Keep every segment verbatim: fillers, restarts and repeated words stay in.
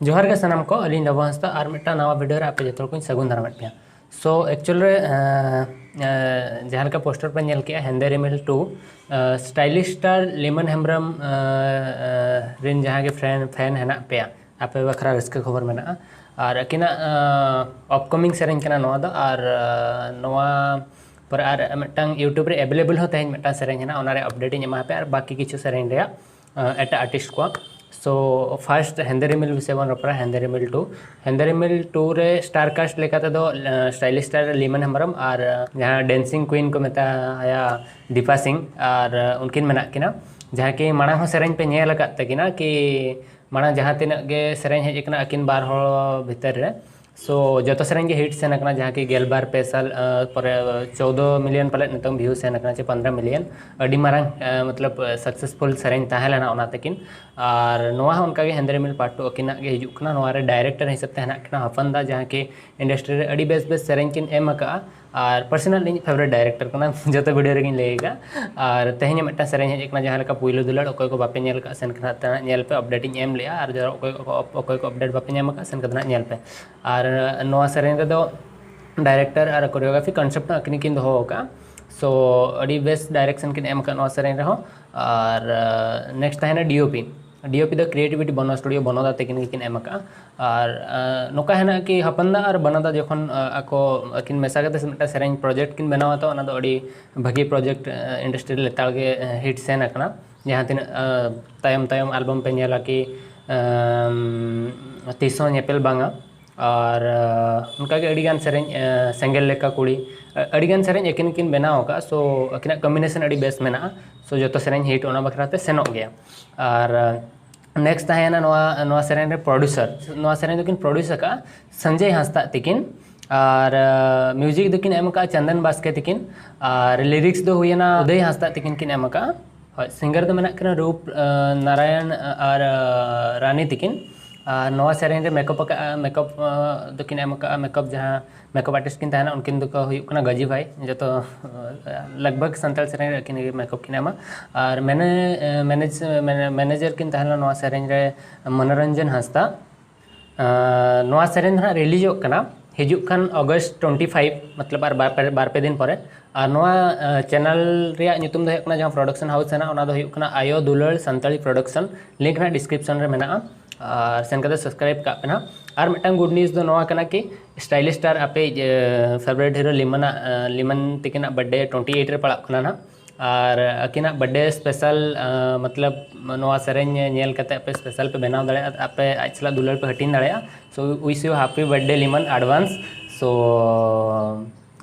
ᱡᱚᱦᱟᱨ ᱜᱮ ᱥᱟᱱᱟᱢ ᱠᱚ, ᱟᱹᱞᱤᱧ ᱞᱚᱵᱚ ᱦᱟᱸᱥᱫᱟ ᱟᱨ ᱢᱤᱫᱴᱟᱝ ᱱᱟᱣᱟ ᱵᱷᱤᱰᱤᱭᱳ ᱨᱮ ᱟᱯᱮ ᱡᱚᱛᱚ ᱠᱚᱧ ᱥᱟᱹᱜᱩᱱ ᱫᱟᱨᱟᱢᱮᱫ ᱯᱮᱭᱟ᱾ ᱥᱳ ᱮᱠᱪᱩᱭᱮᱞ ᱨᱮ ᱮᱸ, ᱮᱸ, ᱡᱟᱦᱟᱸ ᱞᱮᱠᱟ ᱯᱳᱥᱴᱟᱨ ᱯᱮ ᱧᱮᱞ ᱠᱮᱜᱼᱟ, ᱦᱮᱸᱫᱮ ᱨᱤᱢᱤᱞ ᱴᱩ ᱥᱴᱟᱭᱞᱤᱥ ᱥᱴᱟᱨ ᱞᱤᱢᱚᱱ ᱦᱮᱢᱵᱨᱚᱢ ᱮᱸ, ᱮᱸ, ᱨᱮᱱ ᱡᱟᱦᱟᱸ ᱜᱮ ᱯᱷᱮᱱ ᱯᱷᱮᱱ ᱦᱮᱱᱟᱜ ᱯᱮᱭᱟ, ᱟᱯᱮ ᱵᱟᱠᱷᱨᱟ ᱨᱟᱹᱥᱠᱟᱹ ᱠᱷᱚᱵᱚᱨ ᱢᱮᱱᱟᱜᱼᱟ᱾ ᱟᱨ ᱟᱹᱠᱤᱱᱟᱜ ᱟᱯᱠᱚᱢᱤᱝ ᱥᱮᱨᱮᱧ ᱠᱟᱱᱟ ᱱᱚᱣᱟ ᱫᱚ᱾ ᱟᱨ ᱟᱸ, ᱱᱚᱣᱟ ᱯᱚᱨᱮ ᱟᱨ ᱢᱤᱫᱴᱟᱝ YouTube ᱨᱮ ᱮᱵᱮᱞᱮᱵᱮᱞ ᱦᱚᱸ ᱛᱮᱦᱮᱧ ᱢᱤᱫᱴᱟᱝ ᱥᱮᱨᱮᱧ ᱦᱮᱱᱟᱜᱼᱟ, ᱚᱱᱟ ᱨᱮᱭᱟᱜ ᱟᱯᱰᱮᱴ ᱤᱧ ᱮᱢᱟ ᱯᱮᱭᱟ, ᱟᱨ ᱵᱟᱠᱤ ᱠᱤᱪᱷᱩ ᱥᱮᱨᱮᱧ ᱨᱮᱭᱟᱜ ᱟᱸ, ᱮᱴᱟᱜ ᱟᱨᱴᱤᱥᱴ ᱠᱚᱣᱟᱜ᱾ ᱥᱳ ᱯᱷᱟᱨᱥᱴ ᱦᱮᱸᱫᱮ ᱨᱤᱢᱤᱞ ᱵᱤᱥᱚᱭ ᱵᱚᱱ ᱨᱚᱯᱚᱲᱟ, ᱦᱮᱸᱫᱮ ᱨᱤᱢᱤᱞ ᱴᱩ᱾ ᱦᱮᱸᱫᱮ ᱨᱤᱢᱤᱞ ᱴᱩ ᱨᱮ ᱥᱴᱟᱨ ᱠᱟᱥᱴ ᱞᱮᱠᱟ ᱛᱮᱫᱚ ᱥᱴᱟᱭᱞᱤᱥ ᱥᱴᱟᱨ ᱞᱤᱢᱚᱱ ᱦᱮᱢᱵᱨᱚᱢ ᱟᱨ ᱟᱸ, ᱡᱟᱦᱟᱸ ᱰᱮᱱᱥᱤᱝ ᱠᱩᱭᱤᱱ ᱠᱚ ᱢᱮᱛᱟᱭᱟ ᱫᱤᱯᱟ ᱥᱤᱝ, ᱟᱨ ᱟᱸ, ᱩᱱᱠᱤᱱ ᱢᱮᱱᱟᱜ ᱠᱤᱱᱟ, ᱡᱟᱦᱟᱸ ᱠᱤ ᱢᱟᱲᱟᱝ ᱦᱚᱸ ᱥᱮᱨᱮᱧ ᱯᱮ ᱧᱮᱞ ᱟᱠᱟᱫ ᱛᱟᱹᱠᱤᱱᱟ ᱠᱤ ᱢᱟᱲᱟᱝ ᱡᱟᱦᱟᱸ ᱛᱤᱱᱟᱹᱜ ᱜᱮ ᱥᱮᱨᱮᱧ ᱦᱮᱡ ᱟᱠᱟᱱᱟ ᱟᱹᱠᱤᱱ ᱵᱟᱨ ᱦᱚᱲ ᱵᱷᱤᱛᱟᱹᱨ ᱨᱮ, ᱥᱳ ᱡᱚᱛᱚ ᱥᱮᱨᱮᱧ ᱜᱮ ᱦᱤᱴ ᱥᱮᱱ ᱟᱠᱟᱱᱟ, ᱡᱟᱦᱟᱸ ᱠᱤ ᱜᱮᱞᱵᱟᱨ ᱯᱮ ᱥᱟᱞ ᱟᱸ, ᱯᱚᱨᱮ ᱪᱳᱫᱚ ᱢᱤᱞᱤᱭᱚᱱ ᱯᱟᱞᱮᱫ ᱱᱤᱛᱚᱝ ᱵᱷᱤᱭᱩ ᱥᱮᱱ ᱟᱠᱟᱱᱟ, ᱪᱮ ᱯᱚᱱᱫᱽᱨᱚ ᱢᱤᱞᱤᱭᱚᱱ, ᱟᱹᱰᱤ ᱢᱟᱨᱟᱝ ᱟᱸ, ᱢᱚᱛᱞᱚᱵ ᱥᱟᱠᱥᱮᱥᱯᱷᱩᱞ ᱥᱮᱨᱮᱧ ᱛᱟᱦᱮᱸ ᱞᱮᱱᱟ ᱚᱱᱟ ᱛᱟᱹᱠᱤᱱ᱾ ᱟᱨ ᱱᱚᱣᱟ ᱦᱚᱸ ᱚᱱᱠᱟᱜᱮ ᱦᱮᱸᱫᱮ ᱨᱤᱢᱤᱞ ᱯᱟᱨᱴ ᱴᱩ ᱟᱹᱠᱤᱱᱟᱜ ᱜᱮ ᱦᱤᱡᱩᱜ ᱠᱟᱱᱟ᱾ ᱱᱚᱣᱟ ᱨᱮ ᱰᱟᱭᱨᱮᱠᱴᱚᱨ ᱦᱤᱥᱟᱹᱵ ᱛᱮ ᱦᱮᱱᱟᱜ ᱠᱤᱱᱟ ᱦᱟᱯᱟᱱ ᱫᱟ, ᱡᱟᱦᱟᱸ ᱠᱤ ᱤᱱᱰᱟᱥᱴᱨᱤ ᱨᱮ ᱟᱹᱰᱤ ᱵᱮᱥ ᱵᱮᱥ ᱥᱮᱨᱮᱧ ᱠᱤᱱ ᱮᱢ ᱟᱠᱟᱫᱼᱟ᱾ ᱟᱨ ᱯᱟᱨᱥᱚᱱᱟᱞ ᱤᱧ ᱯᱷᱮᱵᱟᱨᱮᱴ ᱰᱟᱭᱨᱮᱠᱴᱚᱨ ᱠᱟᱱᱟ, ᱡᱚᱛᱚ ᱵᱷᱤᱰᱤᱭᱳ ᱨᱮᱜᱤᱧ ᱞᱟᱹᱭ ᱟᱠᱟᱫᱼᱟ᱾ ᱟᱨ ᱛᱮᱦᱮᱧ ᱢᱤᱫᱴᱟᱝ ᱥᱮᱨᱮᱧ ᱦᱮᱡ ᱟᱠᱟᱱᱟ, ᱡᱟᱦᱟᱸ ᱞᱮᱠᱟ ᱯᱩᱭᱞᱩ ᱫᱩᱞᱟᱹᱲ, ᱚᱠᱚᱭ ᱠᱚ ᱵᱟᱯᱮ ᱧᱮᱞ ᱟᱠᱟᱫ ᱥᱮᱱ ᱠᱟᱛᱮ ᱧᱮᱞ ᱯᱮ, ᱟᱯᱰᱮᱴ ᱤᱧ ᱮᱢ ᱞᱮᱜᱼᱟ᱾ ᱟᱨ ᱚᱠᱚᱭ ᱠᱚ ᱚᱠᱚᱭ ᱠᱚ ᱟᱯᱰᱮᱴ ᱵᱟᱯᱮ ᱧᱟᱢ ᱟᱠᱟᱫ ᱥᱮᱱ ᱠᱟᱛᱮ ᱧᱮᱞ ᱯᱮ᱾ ᱟᱨ ᱱᱚᱣᱟ ᱥᱮᱨᱮᱧ ᱨᱮᱫᱚ ᱰᱟᱭᱨᱮᱠᱴᱚᱨ ᱟᱨ ᱠᱳᱨᱤᱭᱳᱜᱨᱟᱯᱷᱤ ᱠᱚᱱᱥᱮᱯᱴ ᱦᱚᱸ ᱟᱹᱠᱤᱱ ᱜᱮᱠᱤᱱ ᱫᱚᱦᱚ ᱟᱠᱟᱫᱼᱟ᱾ ᱥᱳ ᱟᱹᱰᱤ ᱵᱮᱥ ᱰᱟᱭᱨᱮᱠᱥᱚᱱ ᱠᱤᱱ ᱮᱢ ᱟᱠᱟᱫ ᱱᱚᱣᱟ ᱥᱮᱨᱮᱧ ᱨᱮᱦᱚᱸ᱾ ᱟᱨ ᱱᱮᱠᱥᱴ ᱛᱟᱦᱮᱱᱟ ᱰᱤᱳᱯᱤ᱾ ᱰᱤᱳᱯᱤ ᱫᱚ ᱠᱨᱤᱭᱮᱴᱤᱵᱷᱤᱴᱤ ᱵᱚᱱᱚ ᱥᱴᱩᱰᱤᱭᱳ ᱵᱚᱱᱚᱫᱟ ᱛᱟᱹᱠᱤᱱ ᱜᱮᱠᱤᱱ ᱮᱢ ᱟᱠᱟᱫᱼᱟ᱾ ᱟᱨ ᱟᱸ, ᱱᱚᱝᱠᱟ ᱦᱮᱱᱟᱜᱼᱟ ᱠᱤ ᱦᱟᱯᱟᱱ ᱫᱟ ᱟᱨ ᱵᱟᱱᱟᱫᱟ ᱡᱚᱠᱷᱚᱱ ᱟᱸ, ᱟᱠᱚ ᱟᱹᱠᱤᱱ ᱢᱮᱥᱟ ᱠᱟᱛᱮ ᱢᱤᱫᱴᱟᱝ ᱥᱮᱨᱮᱧ ᱯᱨᱚᱡᱮᱠᱴ ᱠᱤᱱ ᱵᱮᱱᱟᱣᱟ, ᱛᱚ ᱚᱱᱟ ᱫᱚ ᱟᱹᱰᱤ ᱵᱷᱟᱹᱜᱤ ᱯᱨᱚᱡᱮᱠᱴ ᱤᱱᱰᱟᱥᱴᱨᱤ ᱨᱮ ᱞᱮᱛᱟᱲ ᱜᱮ ᱦᱤᱴ ᱥᱮᱱ ᱟᱠᱟᱱᱟ᱾ ᱡᱟᱦᱟᱸ ᱛᱤᱱᱟᱹᱜ ᱟᱸ, ᱛᱟᱭᱚᱢ ᱛᱟᱭᱚᱢ ᱟᱞᱵᱟᱢ ᱯᱮ ᱧᱮᱞᱟ ᱠᱤ ᱟᱸ, ᱛᱤᱥ ᱦᱚᱸ ᱧᱮᱯᱮᱞ ᱵᱟᱝᱟ, ᱟᱨ ᱟᱸ, ᱚᱱᱠᱟᱜᱮ ᱟᱹᱰᱤᱜᱟᱱ ᱥᱮᱨᱮᱧ ᱟᱸ, ᱥᱮᱸᱜᱮᱞ ᱞᱮᱠᱟ ᱠᱩᱲᱤ, ᱟᱹᱰᱤᱜᱟᱱ ᱥᱮᱨᱮᱧ ᱟᱹᱠᱤᱱ ᱠᱤᱱ ᱵᱮᱱᱟᱣ ᱟᱠᱟᱫᱼᱟ᱾ ᱥᱳ ᱟᱹᱠᱤᱱᱟᱜ ᱠᱚᱢᱵᱤᱱᱮᱥᱚᱱ ᱟᱹᱰᱤ ᱵᱮᱥ ᱢᱮᱱᱟᱜᱼᱟ᱾ ᱥᱳ ᱡᱚᱛᱚ ᱥᱮᱨᱮᱧ ᱦᱤᱴ ᱚᱱᱟ ᱵᱟᱠᱷᱨᱟ ᱛᱮ ᱥᱮᱱᱚᱜ ᱜᱮᱭᱟ᱾ ᱟᱨ ᱟᱸ, ᱱᱮᱠᱥᱴ ᱛᱟᱦᱮᱸᱭᱮᱱᱟ ᱱᱚᱣᱟ ᱱᱚᱣᱟ ᱥᱮᱨᱮᱧ ᱨᱮ ᱯᱨᱚᱰᱩᱥᱟᱨ, ᱱᱚᱣᱟ ᱥᱮᱨᱮᱧ ᱫᱚᱠᱤᱱ ᱯᱨᱚᱰᱩᱥ ᱟᱠᱟᱫᱼᱟ ᱥᱚᱧᱡᱚᱭ ᱦᱟᱸᱥᱫᱟ ᱛᱤᱠᱤᱱ, ᱟᱨ ᱢᱤᱣᱡᱤᱠ ᱫᱚᱠᱤᱱ ᱮᱢ ᱟᱠᱟᱫᱼᱟ ᱪᱚᱱᱫᱚᱱ ᱵᱟᱥᱠᱮ ᱛᱤᱠᱤᱱ, ᱟᱨ ᱞᱤᱨᱤᱠᱥ ᱫᱚ ᱦᱩᱭᱮᱱᱟ ᱩᱫᱚᱭ ᱦᱟᱸᱥᱫᱟ ᱛᱤᱠᱤᱱ ᱠᱤᱱ ᱮᱢ ᱟᱠᱟᱫᱼᱟ᱾ ᱦᱳᱭ, ᱥᱤᱝᱜᱟᱨ ᱫᱚ ᱢᱮᱱᱟᱜ ᱠᱤᱱᱟ ᱨᱩᱯ ᱱᱟᱨᱟᱭᱚᱱ ᱟᱨ ᱨᱟᱱᱤ ᱛᱤᱠᱤᱱ᱾ ᱟᱨ ᱱᱚᱣᱟ ᱥᱮᱨᱮᱧ ᱨᱮ ᱢᱮᱠᱟᱯ ᱟᱠᱟᱫᱼᱟ, ᱢᱮᱠᱟᱯ ᱫᱚᱠᱤᱱ ᱮᱢ ᱟᱠᱟᱫᱼᱟ, ᱢᱮᱠᱟᱯ ᱡᱟᱦᱟᱸ ᱢᱮᱠᱟᱯ ᱟᱨᱴᱤᱥᱴ ᱠᱤᱱ ᱛᱟᱦᱮᱱᱟ, ᱩᱱᱠᱤᱱ ᱫᱚᱠᱚ ᱦᱩᱭᱩᱜ ᱠᱟᱱᱟ ᱜᱟᱡᱤ ᱵᱷᱟᱭ᱾ ᱡᱚᱛᱚ ᱞᱟᱜᱽ ᱵᱷᱟᱜᱽ ᱥᱟᱱᱛᱟᱲ ᱥᱮᱨᱮᱧ ᱨᱮ ᱟᱹᱠᱤᱱ ᱜᱮ ᱢᱮᱠᱟᱯ ᱠᱤᱱ ᱮᱢᱟ᱾ ᱟᱨ ᱢᱮᱱᱮ ᱢᱮᱱᱮᱡᱽ ᱢᱮᱱᱮᱡᱟᱨ ᱠᱤᱱ ᱛᱟᱦᱮᱸ ᱞᱮᱱᱟ ᱱᱚᱣᱟ ᱥᱮᱨᱮᱧ ᱨᱮ ᱢᱚᱱᱳᱨᱚᱧᱡᱚᱱ ᱦᱟᱸᱥᱫᱟ᱾ ᱱᱚᱣᱟ ᱥᱮᱨᱮᱧ ᱫᱚ ᱦᱟᱸᱜ ᱨᱤᱞᱤᱡᱚᱜ ᱠᱟᱱᱟ ᱦᱤᱡᱩᱜ ᱠᱟᱱ ᱚᱜᱚᱥᱴ ᱴᱩᱭᱮᱱᱴᱤ ᱯᱷᱟᱭᱤᱵᱷ, ᱢᱚᱛᱞᱚᱵ ᱟᱨ ᱵᱟᱨ ᱯᱮ, ᱵᱟᱨ ᱯᱮ ᱫᱤᱱ ᱯᱚᱨᱮ᱾ ᱟᱨ ᱱᱚᱣᱟ ᱪᱮᱱᱮᱞ ᱨᱮᱭᱟᱜ ᱧᱩᱛᱩᱢ ᱫᱚ ᱦᱩᱭᱩᱜ ᱠᱟᱱᱟ, ᱡᱟᱦᱟᱸ ᱯᱨᱚᱰᱟᱠᱥᱚᱱ ᱦᱟᱣᱩᱥ ᱦᱮᱱᱟᱜ, ᱚᱱᱟ ᱫᱚ ᱦᱩᱭᱩᱜ ᱠᱟᱱᱟ ᱟᱭᱳ ᱫᱩᱞᱟᱹᱲ ᱥᱟᱱᱛᱟᱲᱤ ᱯᱨᱚᱰᱟᱠᱥᱚᱱ᱾ ᱞᱤᱝᱠ ᱱᱟᱦᱟᱜ ᱰᱤᱥᱠᱨᱤᱯᱥᱚᱱ ᱨᱮ ᱢᱮᱱᱟᱜᱼᱟ, ᱟᱨ ᱥᱮᱱ ᱠᱟᱛᱮ ᱥᱟᱵᱥᱠᱨᱟᱭᱤᱵ ᱠᱟᱜ ᱯᱮ ᱱᱟᱦᱟᱜ᱾ ᱟᱨ ᱢᱤᱫᱴᱟᱝ ᱜᱩᱰ ᱱᱤᱭᱩᱡᱽ ᱫᱚ ᱱᱚᱣᱟ ᱠᱟᱱᱟ ᱠᱤ ᱥᱴᱟᱭᱞᱤᱥ ᱥᱴᱟᱨ, ᱟᱯᱮᱭᱤᱡ ᱯᱷᱮᱵᱟᱨᱮᱴ ᱦᱤᱨᱳ ᱞᱤᱢᱟᱱᱟᱜ, ᱞᱤᱢᱟᱱ ᱛᱤᱠᱤᱱᱟᱜ ᱵᱟᱨᱛᱷᱰᱮ ᱴᱩᱭᱮᱱᱴᱤ ᱮᱭᱤᱴ ᱨᱮ ᱯᱟᱲᱟᱜ ᱠᱟᱱᱟ ᱱᱟᱦᱟᱜ᱾ ᱟᱨ ᱟᱹᱠᱤᱱᱟᱜ ᱵᱟᱨᱛᱷᱰᱮ ᱥᱯᱮᱥᱟᱞ, ᱢᱚᱛᱞᱚᱵ ᱱᱚᱣᱟ ᱥᱮᱨᱮᱧ ᱧᱮᱞ ᱠᱟᱛᱮ ᱟᱯᱮ ᱥᱯᱮᱥᱟᱞ ᱯᱮ ᱵᱮᱱᱟᱣ ᱫᱟᱲᱮᱭᱟᱜᱼᱟ, ᱟᱯᱮ ᱟᱡ ᱥᱟᱞᱟᱜ ᱫᱩᱞᱟᱹᱲ ᱯᱮ ᱦᱟᱹᱴᱤᱧ ᱫᱟᱲᱮᱭᱟᱜᱼᱟ᱾ So wish you happy birthday ᱞᱤᱢᱟᱱ advance. So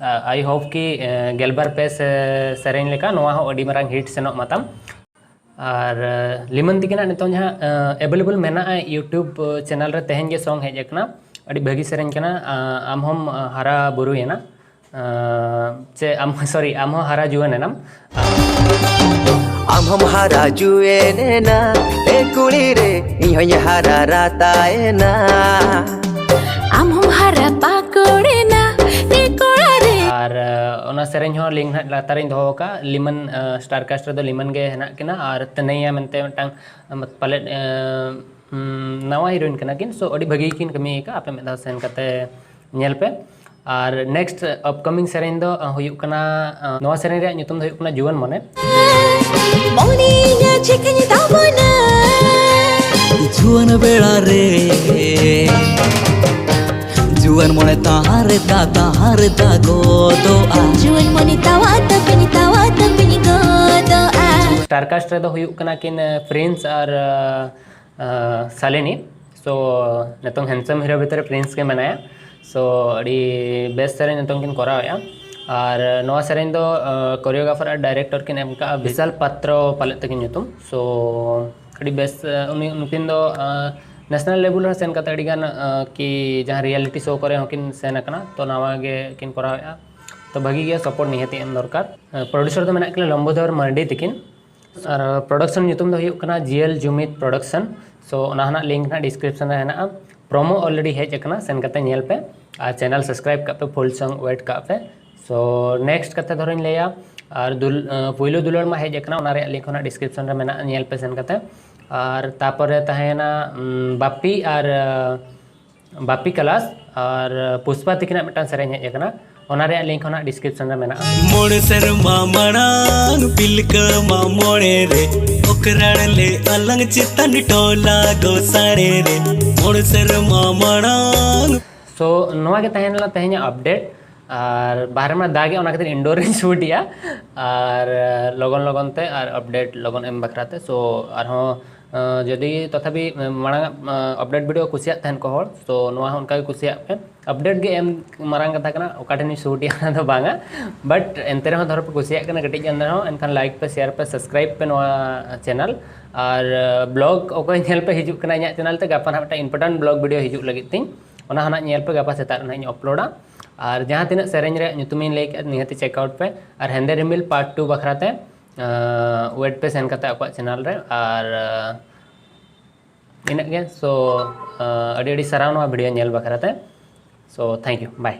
I hope ᱠᱤ ᱜᱮᱞᱵᱟᱨ ᱯᱮ ᱥᱮ ᱥᱮᱨᱮᱧ ᱞᱮᱠᱟ ᱱᱚᱣᱟ ᱦᱚᱸ ᱟᱹᱰᱤ ᱢᱟᱨᱟᱝ ᱦᱤᱴ ᱥᱮᱱᱚᱜ ᱢᱟᱛᱟᱢ᱾ ᱟᱨ ᱞᱤᱢᱟᱱ ᱛᱤᱠᱤᱱᱟᱜ ᱱᱤᱛᱚᱝ ᱡᱟᱦᱟᱸ ᱮᱵᱮᱞᱮᱵᱮᱞ ᱢᱮᱱᱟᱜᱼᱟ YouTube ᱪᱮᱱᱮᱞ ᱨᱮ, ᱛᱮᱦᱮᱧ ᱜᱮ ᱥᱚᱝ ᱦᱮᱡ ᱟᱠᱟᱱᱟ, ᱟᱹᱰᱤ ᱵᱷᱟᱹᱜᱤ ᱥᱮᱨᱮᱧ ᱠᱟᱱᱟ᱾ ᱟᱢ ᱦᱚᱢ ᱦᱟᱨᱟ ᱵᱩᱨᱩᱭᱮᱱᱟ, ᱪᱮ ᱟᱢ, ᱥᱚᱨᱤ, ᱟᱢ ᱦᱚᱸ ᱦᱟᱨᱟ ᱡᱩᱣᱟᱹᱱ ᱮᱱᱟᱢ᱾ ᱟᱢ ᱦᱚᱢ ᱦᱟᱨᱟ ᱡᱩᱣᱟᱹᱱ ᱮᱱᱟ, ᱮ ᱠᱩᱲᱤ ᱨᱮ, ᱤᱧ ᱦᱚᱧ ᱦᱟᱨᱟ ᱨᱟᱛᱟᱭᱮᱱᱟ᱾ ᱟᱢ ᱦᱚᱢ ᱦᱟᱨᱟ ᱯᱟᱠᱚᱲ ᱮᱱᱟ, ᱮ ᱠᱚᱲᱟ ᱨᱮ᱾ ᱟᱨ ᱚᱱᱟ ᱥᱮᱨᱮᱧ ᱦᱚᱸ ᱞᱤᱝᱠ ᱱᱟᱦᱟᱜ ᱞᱟᱛᱟᱨ ᱨᱤᱧ ᱫᱚᱦᱚ ᱟᱠᱟᱫᱼᱟ᱾ ᱞᱤᱢᱟᱱ ᱥᱴᱟᱨ ᱠᱟᱥᱴ ᱨᱮᱫᱚ ᱞᱤᱢᱟᱱ ᱜᱮ ᱦᱮᱱᱟᱜ ᱠᱤᱱᱟ, ᱟᱨ ᱛᱟᱹᱱᱟᱹᱭᱟ ᱢᱮᱱᱛᱮ ᱢᱤᱫᱴᱟᱝ ᱯᱟᱞᱮᱫ ᱱᱟᱣᱟ ᱦᱤᱨᱳᱭᱤᱱ ᱠᱟᱱᱟ ᱠᱤᱱ᱾ So ᱟᱹᱰᱤ ᱵᱷᱟᱹᱜᱤ ᱠᱤᱱ ᱠᱟᱹᱢᱤ ᱟᱠᱟᱫᱼᱟ, ᱟᱯᱮ ᱢᱤᱫ ᱫᱷᱟᱣ ᱥᱮᱱ ᱠᱟᱛᱮ ᱧᱮᱞ ᱯᱮ᱾ ᱟᱨ ᱱᱮᱠᱥᱴ ᱟᱯᱠᱟᱢᱤᱝ ᱥᱮᱨᱮᱧ ᱫᱚ ᱦᱩᱭᱩᱜ ᱠᱟᱱᱟ, ᱱᱚᱣᱟ ᱥᱮᱨᱮᱧ ᱨᱮᱭᱟᱜ ᱧᱩᱛᱩᱢ ᱫᱚ ᱦᱩᱭᱩᱜ ᱠᱟᱱᱟ ᱡᱩᱣᱟᱹᱱ ᱢᱚᱱᱮ᱾ ᱢᱚᱱᱮᱭᱟ ᱪᱤᱠᱟᱹᱧ ᱛᱟᱵᱚᱱᱟ᱾ ᱡᱩᱣᱟᱹᱱ ᱵᱮᱲᱟ ᱨᱮ, ᱡᱩᱣᱟᱹᱱ ᱢᱚᱱᱮ ᱛᱟᱦᱟᱸ ᱨᱮ ᱫᱟ, ᱛᱟᱦᱟᱸ ᱨᱮ ᱫᱟ ᱜᱚᱫᱚᱜᱼᱟ᱾ ᱡᱩᱣᱟᱹᱱ ᱢᱚᱱᱮ ᱛᱟᱣᱟ ᱛᱟᱹᱯᱤᱧ, ᱛᱟᱣᱟ ᱛᱟᱹᱯᱤᱧ ᱜᱚᱫᱚᱜᱼᱟ᱾ ᱥᱴᱟᱨ ᱠᱟᱥᱴ ᱨᱮᱫᱚ ᱦᱩᱭᱩᱜ ᱠᱟᱱᱟ ᱠᱤᱱ ᱯᱨᱤᱱᱥ ᱟᱨ ᱥᱟᱞᱤᱱᱤ᱾ So ᱱᱤᱛᱚᱝ ᱦᱮᱱᱰᱥᱟᱢ ᱦᱤᱨᱳ ᱵᱷᱤᱛᱨᱤ ᱨᱮ ᱯᱨᱤᱱᱥ ᱜᱮ ᱢᱮᱱᱟᱭᱟ᱾ So ᱟᱹᱰᱤ ᱵᱮᱥ ᱥᱮᱨᱮᱧ ᱱᱤᱛᱚᱝ ᱠᱤᱱ ᱠᱚᱨᱟᱣᱮᱫᱼᱟ᱾ ᱟᱨ ᱱᱚᱣᱟ ᱥᱮᱨᱮᱧ ᱫᱚ ᱠᱳᱨᱤᱭᱳᱜᱨᱟᱯᱷᱟᱨ ᱟᱨ ᱰᱟᱭᱨᱮᱠᱴᱚᱨ ᱠᱤᱱ ᱮᱢ ᱠᱟᱜᱼᱟ, ᱵᱤᱥᱟᱞ ᱯᱟᱛᱨᱚ ᱯᱟᱞᱮᱫ ᱛᱟᱹᱠᱤᱱ ᱧᱩᱛᱩᱢ᱾ So ᱟᱹᱰᱤ ᱵᱮᱥ, ᱩᱱᱤ, ᱱᱩᱠᱤᱱ ᱫᱚ ᱱᱮᱥᱱᱟᱞ ᱞᱮᱵᱮᱞ ᱨᱮ ᱥᱮᱱ ᱠᱟᱛᱮ ᱟᱹᱰᱤ ᱜᱟᱱ ᱠᱤ ᱡᱟᱦᱟᱸ ᱨᱤᱭᱟᱞᱤᱴᱤ ᱥᱳ ᱠᱚᱨᱮ ᱦᱚᱸᱠᱤᱱ ᱥᱮᱱ ᱟᱠᱟᱱᱟ᱾ ᱛᱚ ᱱᱟᱣᱟ ᱜᱮ ᱠᱤᱱ ᱠᱚᱨᱟᱣᱮᱫᱼᱟ, ᱛᱚ ᱵᱷᱟᱹᱜᱤ ᱜᱮᱭᱟ, ᱥᱟᱯᱳᱨᱴ ᱱᱤᱦᱟᱹᱛᱤ ᱮᱢ ᱫᱚᱨᱠᱟᱨ᱾ ᱯᱨᱚᱰᱭᱩᱥᱟᱨ ᱫᱚ ᱢᱮᱱᱟᱜ ᱠᱤᱱᱟ ᱞᱚᱢᱵᱚᱫᱷᱚᱨ ᱢᱟᱨᱰᱤ ᱛᱤᱠᱤᱱ᱾ ᱟᱨ ᱯᱨᱚᱰᱟᱠᱥᱚᱱ ᱧᱩᱛᱩᱢ ᱫᱚ ᱦᱩᱭᱩᱜ ᱠᱟᱱᱟ ᱡᱤ ᱮᱞ ᱡᱩᱢᱤᱛ ᱯᱨᱚᱰᱟᱠᱥᱚᱱ᱾ So ᱚᱱᱟ ᱨᱮᱱᱟᱜ ᱞᱤᱝᱠ ᱱᱟᱜ ᱰᱤᱥᱠᱨᱤᱯᱥᱚᱱ ᱨᱮ ᱦᱮᱱᱟᱜᱼᱟ᱾ ᱯᱨᱳᱢᱳ ᱚᱞᱨᱮᱰᱤ ᱦᱮᱡ ᱟᱠᱟᱱᱟ, ᱥᱮᱱ ᱠᱟᱛᱮ ᱧᱮᱞ ᱯᱮ᱾ ᱟᱨ ᱪᱮᱱᱮᱞ ᱥᱟᱵᱥᱠᱨᱟᱭᱤᱵ ᱠᱟᱜ ᱯᱮ, ᱯᱷᱩᱞ ᱥᱚᱝ ᱣᱮᱴ ᱠᱟᱜ ᱯᱮ᱾ So ᱱᱮᱠᱥᱴ ᱠᱟᱛᱷᱟ ᱫᱷᱚᱨᱚᱧ ᱞᱟᱹᱭᱟ, ᱟᱨ ᱫᱩᱞ-, ᱯᱩᱭᱞᱩ ᱫᱩᱞᱟᱹᱲ ᱢᱟ ᱦᱮᱡ ᱟᱠᱟᱱᱟ, ᱚᱱᱟ ᱨᱮᱭᱟᱜ ᱞᱤᱝᱠ ᱦᱚᱸ ᱱᱟᱜ ᱰᱤᱥᱠᱨᱤᱯᱥᱚᱱ ᱨᱮ ᱢᱮᱱᱟᱜᱼᱟ, ᱧᱮᱞ ᱯᱮ ᱥᱮᱱ ᱠᱟᱛᱮ᱾ ᱟᱨ ᱛᱟᱯᱚᱨᱮ ᱛᱟᱦᱮᱸᱭᱮᱱᱟ ᱵᱟᱯᱤ ᱟᱨ ᱵᱟᱯᱤ ᱠᱟᱞᱟᱥ ᱟᱨ ᱯᱩᱥᱯᱟ ᱛᱤᱠᱤᱱᱟᱜ ᱢᱤᱫᱴᱟᱝ ᱥᱮᱨᱮᱧ ᱦᱮᱡ ᱟᱠᱟᱱᱟ, ᱚᱱᱟ ᱨᱮᱭᱟᱜ ᱞᱤᱝᱠ ᱦᱚᱸ ᱱᱟᱜ ᱰᱤᱥᱠᱨᱤᱯᱥᱚᱱ ᱨᱮ ᱢᱮᱱᱟᱜᱼᱟ᱾ ᱢᱚᱬᱮ ᱥᱮᱨᱢᱟ ᱢᱟᱲᱟᱝ ᱯᱤᱞᱠᱟᱹ ᱢᱟᱜ ᱢᱚᱬᱮ ᱨᱮ ᱚᱠᱨᱟᱲ ᱞᱮ ᱟᱞᱟᱝ ᱪᱮᱛᱟᱱ ᱴᱚᱞᱟ ᱜᱚᱥᱟᱲᱮ ᱨᱮ ᱢᱚᱬᱮ ᱥᱮᱨᱢᱟ ᱢᱟᱲᱟᱝ᱾ ᱥᱳ ᱱᱚᱣᱟ ᱜᱮ ᱛᱟᱦᱮᱸ ᱞᱮᱱᱟ ᱛᱮᱦᱮᱧᱟᱜ ᱟᱯᱰᱮᱴ᱾ ᱟᱨ ᱵᱟᱦᱨᱮ ᱢᱟ ᱫᱟᱜᱮ, ᱚᱱᱟ ᱠᱷᱟᱹᱛᱤᱨ ᱤᱱᱰᱳᱨ ᱨᱤᱧ ᱥᱩᱴ ᱮᱜᱼᱟ᱾ ᱟᱨ ᱞᱚᱜᱚᱱ ᱞᱚᱜᱚᱱ ᱛᱮ ᱟᱨ ᱟᱯᱰᱮᱴ ᱞᱚᱜᱚᱱ ᱮᱢ ᱵᱟᱠᱷᱨᱟ ᱛᱮ᱾ ᱥᱳ ᱟᱨᱦᱚᱸ ᱟᱸ, ᱡᱩᱫᱤ ᱛᱚᱛᱷᱟᱯᱤ ᱢᱟᱲᱟᱝ ᱟᱜ ᱟᱯᱰᱮᱴ ᱵᱷᱤᱰᱤᱭᱳ ᱠᱩᱥᱤᱭᱟᱜ ᱛᱟᱦᱮᱱ ᱠᱚ ᱦᱚᱲ, ᱛᱚ ᱱᱚᱣᱟ ᱦᱚᱸ ᱚᱱᱠᱟᱜᱮ ᱠᱩᱥᱤᱭᱟᱜ ᱯᱮ᱾ ᱟᱯᱰᱮᱴ ᱜᱮ ᱮᱢ ᱢᱟᱨᱟᱝ ᱠᱟᱛᱷᱟ ᱠᱟᱱᱟ, ᱚᱠᱟ ᱴᱷᱮᱱᱤᱧ ᱥᱩᱴ ᱮᱜᱼᱟ ᱚᱱᱟ ᱫᱚ ᱵᱟᱝᱟ, ᱵᱟᱴ ᱮᱱᱛᱮ ᱨᱮᱦᱚᱸ ᱫᱷᱚᱨᱚ ᱯᱮ ᱠᱩᱥᱤᱭᱟᱜ ᱠᱟᱱᱟ ᱠᱟᱹᱴᱤᱡ ᱜᱟᱱ ᱨᱮᱦᱚᱸ, ᱮᱱᱠᱷᱟᱱ ᱞᱟᱭᱤᱠ ᱯᱮ, ᱥᱮᱭᱟᱨ ᱯᱮ, ᱥᱟᱵᱥᱠᱨᱟᱭᱤᱵ ᱯᱮ ᱱᱚᱣᱟ ᱪᱮᱱᱮᱞ᱾ ᱟᱨ ᱵᱞᱚᱜ ᱚᱠᱚᱭ ᱧᱮᱞ ᱯᱮ ᱦᱤᱡᱩᱜ ᱠᱟᱱᱟ ᱤᱧᱟᱹᱜ ᱪᱮᱱᱮᱞ ᱛᱮ, ᱜᱟᱯᱟ ᱱᱟᱦᱟᱜ ᱢᱤᱫᱴᱟᱝ ᱤᱢᱯᱚᱨᱴᱮᱱᱴ ᱵᱞᱚᱜ ᱵᱷᱤᱰᱤᱭᱳ ᱦᱤᱡᱩᱜ ᱞᱟᱹᱜᱤᱫ ᱛᱤᱧ, ᱚᱱᱟ ᱦᱚᱸ ᱱᱟᱦᱟᱜ ᱧᱮᱞ ᱯᱮ, ᱜᱟᱯᱟ ᱥᱮᱛᱟᱜ ᱨᱮ ᱱᱟᱦᱟᱜ ᱤᱧ ᱟᱯᱞᱳᱰᱟ᱾ ᱟᱨ ᱡᱟᱦᱟᱸ ᱛᱤᱱᱟᱹᱜ ᱥᱮᱨᱮᱧ ᱨᱮᱭᱟᱜ ᱧᱩᱛᱩᱢᱤᱧ ᱞᱟᱹᱭ ᱠᱮᱫ, ᱱᱤᱦᱟᱹᱛ ᱪᱮᱠ ᱟᱣᱩᱴ ᱯᱮ᱾ ᱟᱨ ᱦᱮᱸᱫᱮ ᱨᱤᱢᱤᱞ ᱯᱟᱨᱴ ᱴᱩ ᱵᱟᱠᱷᱨᱟ ᱛᱮ ᱣᱮᱴ ᱯᱮ ᱥᱮᱱ ᱠᱟᱛᱮ ᱟᱠᱚᱣᱟᱜ ᱪᱮᱱᱮᱞ ᱨᱮ᱾ ᱟᱨ ᱤᱱᱟᱹᱜ ᱜᱮ᱾ ᱥᱳ ᱟᱹᱰᱤ ᱟᱹᱰᱤ ᱥᱟᱨᱦᱟᱣ ᱱᱚᱣᱟ ᱵᱷᱤᱰᱤᱭᱳ ᱧᱮᱞ ᱵᱟᱠᱷᱨᱟ ᱛᱮ᱾ ᱥᱳ ᱛᱷᱮᱝᱠ ᱭᱩ, ᱵᱟᱭ᱾